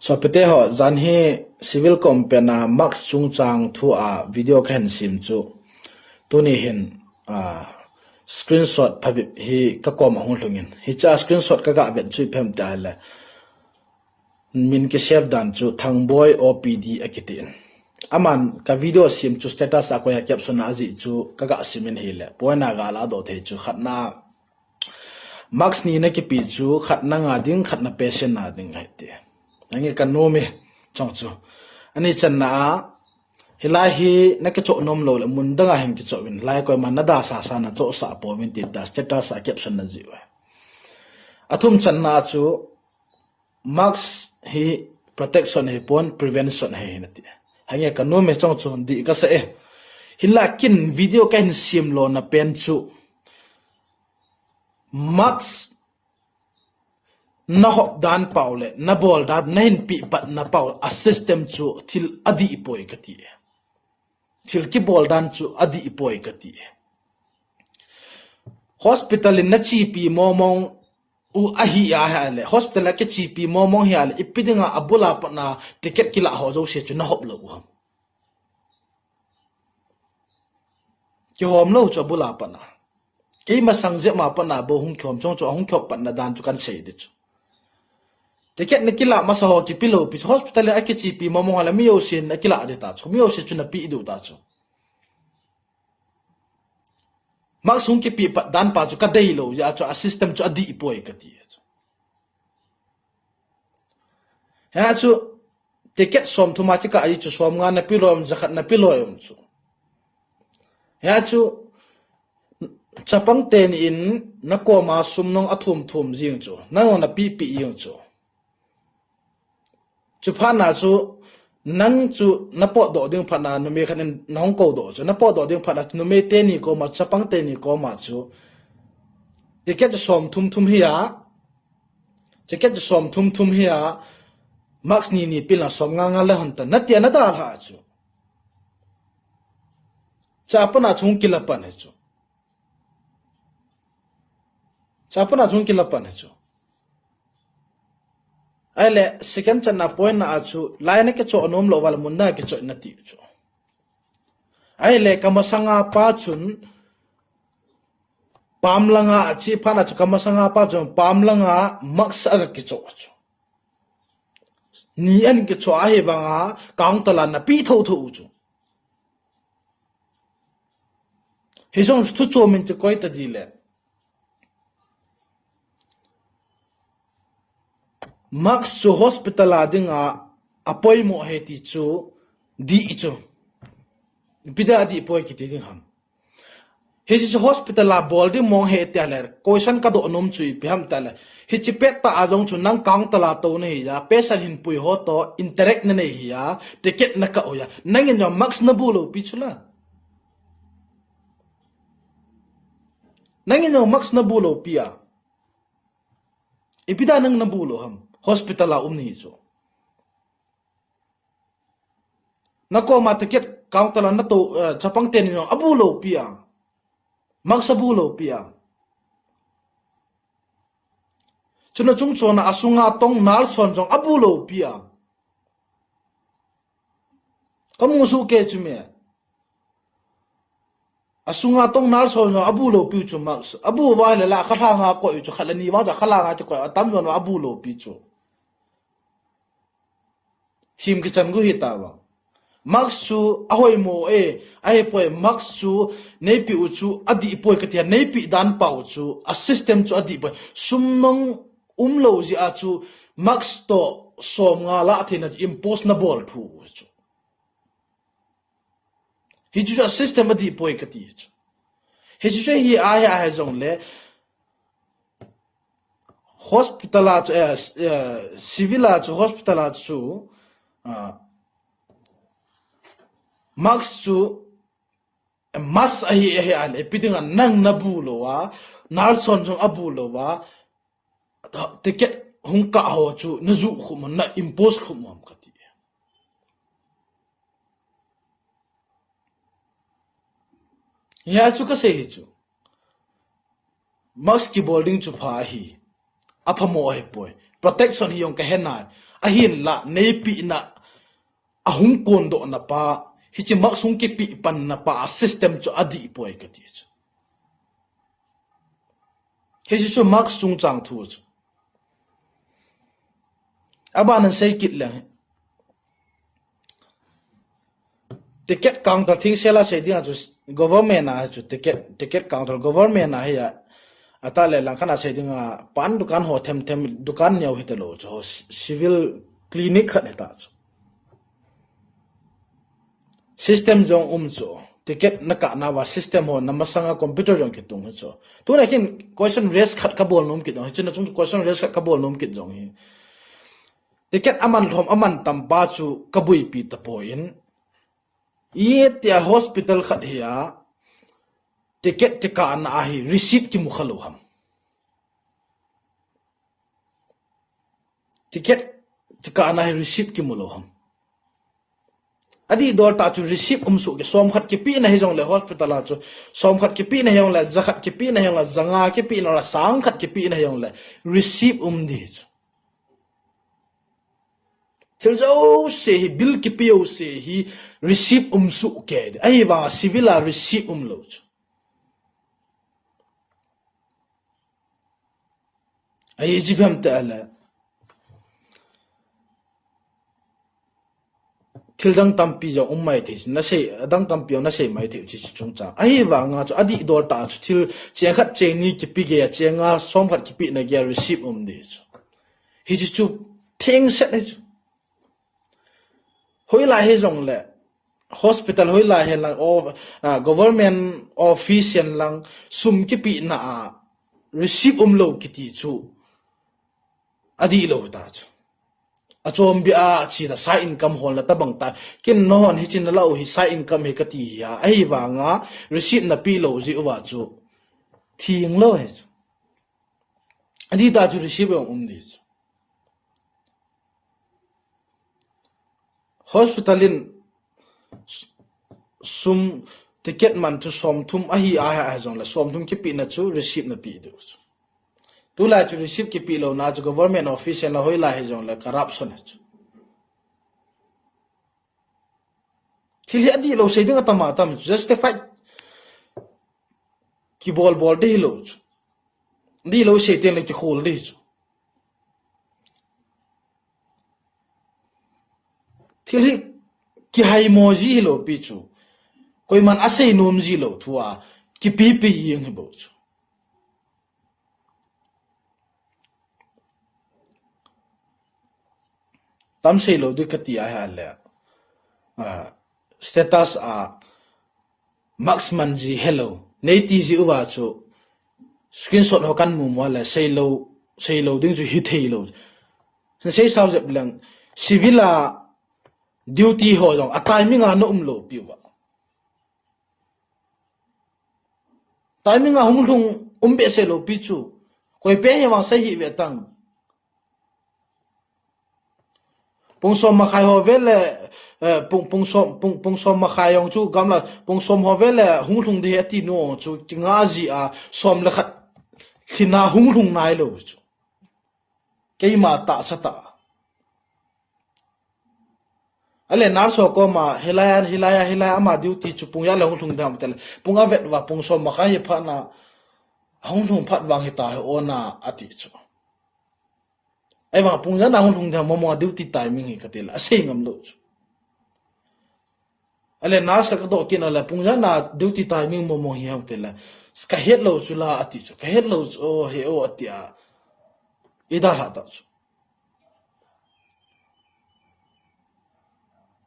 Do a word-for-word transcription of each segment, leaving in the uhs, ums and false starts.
Sopite ho, jan hi civil company a mask chungchang thu a video kahin sem chu. Tuni hin, ah, screenshot phabep hi kakoma hung lhungin. Hiche a screenshot kaga vet chu ipi ham tia ahile, min kisave dan chu Thangboi O P D akiti in. Aman ka video sem chu status a koiya caption a ajih chu kaga sem in ahile, point a galadoh thei chu khatna, mask ni nakipe chu khatna nga ding, khatna patient na ding ahi ti. Ange kanom e, chong chu. Ani channa a, hilai hi nakichoh nom lou le, mun dang a hin kichoh uvin, lai koima nadalha sasa nachoh sah pouvin ti tia status a caption najih uve. Athum channa chu, mask hi protection ahipon, prevention ahi nati. Ange kanom e, chong chu, dih kasa e. Hinla ken video kahin sem lona pen chu, mask nahop dan pau le, nabol dan, nahin pehpatna pau, a system chu thil adih poi kati e. Thil kibol dan chu adih poi kati e. Hospital in nachepi mongmong u ahi ahile, hospital a kichepi mongmong ahile, ipi dinga abul a patna ticket kilah ho jouse chu nahop lou u ham? Kihom lou chu abul a patna. Kei masang jep ma patna bou hung kihom, chong chu ahung kihop patna dan chu kahin sei ding chu. Ticket nakilah masa ho kipe lou pi chu, hospital in akichepi mongmong ahile mi jousen akilah ding ta chu, mi jouse chu napeh diu ta chu. Mask hung kipehpat dan pa chu kadei lou jeh a chu, a system chu adih poi kati chu. Hia chu ticket somthum a kikah ahi chu, somnga nape loi um, jakhat nape loi um chu. Hia chu chapang teni in nakoma sum nahung athum thum jing chu, nahung napeh peh jing chu. Chuphat na chu, nang chu napotdoh ding phat na numei khat in nahung koudoh chu, napotdoh ding phat na chu numei teni koma, chapang teni koma chu, ticket chu somthum thum hia, ticket chu somthum thum hia, mask ni ni pil na somnga nga le hon tan, natia nadalha chu. Chapang na chu hung kila pan ahi chu. Chapang na chu hung kila pan ahi chu. Ahile, second channa point na a chu, lai nakichoh nom lou uva le, mun dang a kichoh in nati chu. Ahile, kamasanga pa chun, pam langa ache phat na chu, kamasanga pa chun, pam langa mask aga kichoh chu. Ni ahin kichoh ahivanga, counter a napeh thotho u chu. Hijong chu thu chom in ti koi ta ding le. Mask chu hospital a dinga apoimo ahi ti chu dih chu. Ipi dia adih poi kiti ding ham? Hiche chu hospital a bol ding mong ahi tia le, question kadoh nom chu ipi ham tia le, hiche pettah a jong chu nang counter a tou nahi a, patient hinpui ho toh interact nanei hi a, ticket nakah u a, nangin jong mask nabu lou pi chu la. Nangin jong mask nabu lou pi a. Ipi dia nang nabu lou ham? Hospital a um nahi chu. Nakoma ticket counter a natou, eh, chapang teni jong abu lou pi a. Mask abu lou pi a. Chuna chungchon a asunga tong nurse hon jong abu lou pi a. Kamu soh kei chu me. Asunga tong nurse hon jong abu lou pi u chu mask. Abu uva ahile la khat langa koi u chu, khat le ni vang chu khat langa kikoi, atam jon uva abu lou pi chu. Thim kichan gu hita vang. Mask chu ahoimo e, ahipoi, mask chu neipeh u chu adih poi kati a, neipeh dan pau chu, a system chu adih poi. Sum nahung um lou jeh a chu mask toh somnga lah theina chu impose nabol thu u chu. Hichu chu a system adih poi kati chu. Hichu chu hi ahi, ahi jong le, hospital a chu, eh, eh, civil a chu, hospital a chu, ah, mask chu, eh, must ahi, ahi, ahile, ipi dinga nang nabu lou a, nurse hon jong abu lou a, ticket hung kah ho chu, najuh khum, na impose khum ham kati. Hia chu kasei hi chu. Mask kibol ding chu pha ahi. Aphamo ahipoi. Protection hi jong kahe nai. Ahinla, neipina ahung kondohna pa, hiche mask hung kipe panna pa a system chu adih poi kati chu. Hiche chu mask chungchang thu chu. Aban in sei kit leng, ticket counter thing sela sei ding a chu government a chu ticket, ticket counter government a hi a, ata le lang khana sei ding a pan dukan ho them them dukan neo hi te lo chu civil clinic khat hi ta chu. System jong um chu. Ticket na kah nauva system ho na masanga computer jong kitung hi chu. Tuna khin question raise khat kabol nom kit jong hi. Chuna chung question raise khat kabol nom kit jong hi. Ticket aman lhom aman tam pa chu kabuipi tapoi. Itia hospital khat hi a ticket tikah na ahi receipt kimu kha lou ham. Ticket tikah na hi receipt kimu lou ham. Adih dol ta chu receipt um soh kei, som khat kipehna hi jongle hospital a chu, som khat kipehna hi jongle, ja khat kipehna hi jongle, ja nga kipehna le, sang khat kipehna hi jongle, receipt um di chu. Thil jouse hi, bill kipe jouse hi, receipt um soh kei di. Ahivang civil a receipt um lou chu. Ahi jibem te ale. Thil dang tampi jong um mai thei, na sei, adang tampi jong na sei mai thei, chi, chi chungchang. Ahivanga chu, adih dol ta chu, thil cheng khat cheng ni kipe gei a, cheng nga som khat kipehna gei a receipt um di chu. Hichi chu, thengset hi chu. Hoilai hi jongle, hospital hoilai hi lang, o, a, government office hihen lang, sum kipehna a, receipt um lou kiti chu. Adih lou ta chu. Achom bia a chi ta side income holna tabang ta. Kin nahon hichi na la u hi side income hi kati hi a. Ahivanga receipt na pe lou jeh uva chu. Theng lou hi chu. Adih ta chu receipt jong um di chu. Hospital in s-, sum ticket man chu som thum ahi a, ahi jongle som thum kipehna chu receipt na pe diu chu. Tulai chu receipt kipe louna chu government office la hoilai hi jongle corruption hi chu. Thil hi adih lou sei ding atam atam chu, justified kibol bol di hi lou chu. Dih lou sei teng le kikhol di chu. Thil hi kihaimo ji hi lou pi chu. Koiman asei nom ji lou thu a kipipi jeng hi bou chu. Tam sei lou di kati a hi a le, a, status a mask man ji helou. Nei ti ji uva chu screenshot ho kan mu mu a le sei lou, sei lou ding chu hi thei lou. Sei sao jep leng civil a duty ho jong a timing a na um lou pi uva. Timing a hung lhung um behseh lou pi chu. Koi pen hi vang sei hi ve tang. Pung som makhai ho ve le, eh, pung, pung som, pung, pung som makhai jong chu gamla, pung som ho ve le hung lhung di hi ati nu chu kinga ji a som le khat lhin a hung lhung nai lou chu. Keima tahsa ta. Ale nurse ho koma, hilai a, hilai a, hilai a ama duty chu pung ja le hung lhung ding ham ti le. Pung a vet uva, pung som makhai hi phat na, hung lhung phat vang hi ta hi ona ati chu. Ahivang pung ja na hung lhung ding ham mo mo a duty timing hi kati le. Asei ngam lou chu. Ale nurse ka doh kit na le, pung ja na duty timing mo mo hi ham ti le. Ka het lou chu la ati chu. Ka het lou chu, o, he o ati a. I dalha ta chu.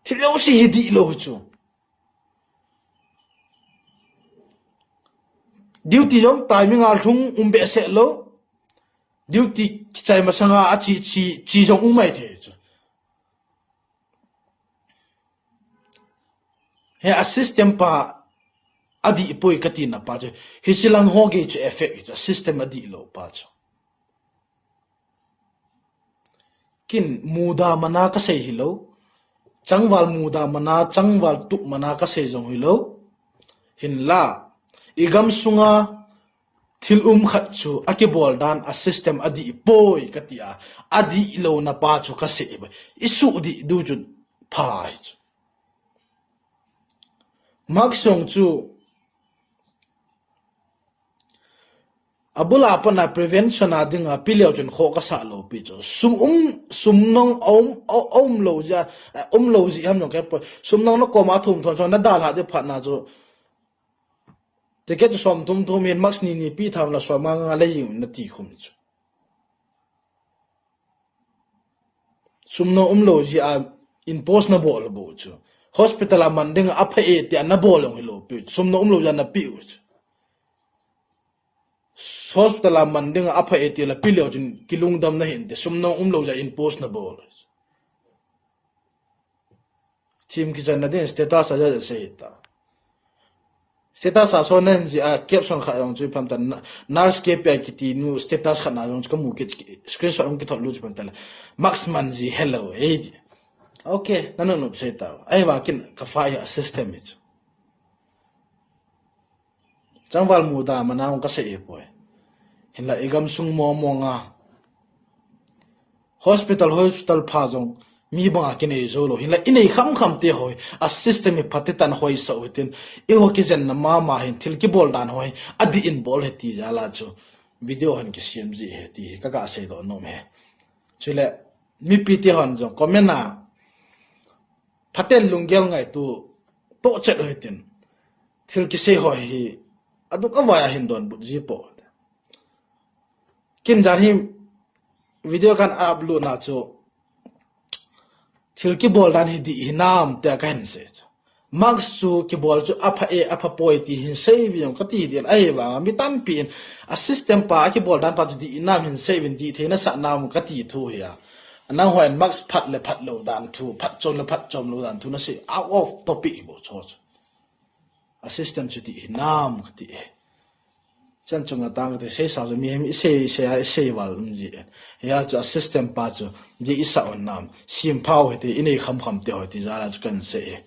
Thil jouse hi dih lou chu. Duty jong timing a lhung um behseh lou. Duty kichai masanga a chi, chi, chi jong um mai thei chu. He a system pa adih poi kati na pa chu. Hichi lang ho gei chu effect hi chu. A system adih lou pa chu. Kin muda mana ka sei hi lou. Changval muda mana, changval tup mana ka sei jong hi lou. Hinla, i gam sunga thil um khat chu akibol dan a system adih poi kati a, adih louna pa chu kasei e. Isuh dih diu chu pha hi chu. Mask jong chu abul a pat a prevention a dinga pe leu chun khoh kasah lou pi chu. Sum um, sum nong um, um lou jeh, um lou jeh ham jong kei poi. Sum nong nakoma thum thum chu nadalha ding phat na chu. Ticket chu som thum thum hin mask ni ni pe tham la som nga nga le jing nati khum chu. Sum nong um lou jeh a impose nabol bou chu. Hospital a man dinga apha e tia nabol jong hilou pi. Sum nong um lou jeh a napeh u chu. Hospital a man dinga apha e tia la pe leu chun kilungdam nahin te. Sum nong um lou jeh a impose nabol. Thim kichan na ding status a jeh a sei ta. Status a so nen jeh a caption khat jong chu pha ta, nurse K P I kiti nu status khat na jong chu kamu kit, screenshot jong kithot lut chu pha ta le. Mask man ji hello, eh. Okay, nanu nu sei ta. Ahivang kin ka fa a system hi chu. Changval muda mana hung kasei e poi. Hinla igam sung mo mo nga. Hospital, hospital pha jong mi banga kinei jou lou. Hinla inei kham kham te ho hi a system hi phatecha in hoisah u hitin. Eiho kijenna mama hin thil kibol dan ho hi adih in bol hi ti jal a chu. Video hin kisem ji hi ti hi kaga seidoh nom e. Chule mipi te hon jong comment a phaten lunggel ngaitu toh chet u hitin. Thil kisei ho hi aduk avai a hin donbut ji po. Kin jan hi video kan upload na chu thil kibol dan hi dih hinam tia kahin sei chu. Mask chu kibol chu apha e, apha poi ti hin sei uvin jong kati ding. Ahivang mi tampi in a system pa, akibol dan pa chu dih hinam hin sei uvin, dih thei nasah nam kati thu hi a. Nangho in mask phat le phat lou dan thu, phat chom le phat chom lou dan thu nasei, out of topic hi bou chu chu. A system chu dih hinam kati e. Chan chunga tang kati sei sa chu mihem isei, isei a, isei val um ji e. Hia chu a system pa chu dih isah u nam. Sem pha u hite, inei kham kham te ho ti jal a chu kan sei e.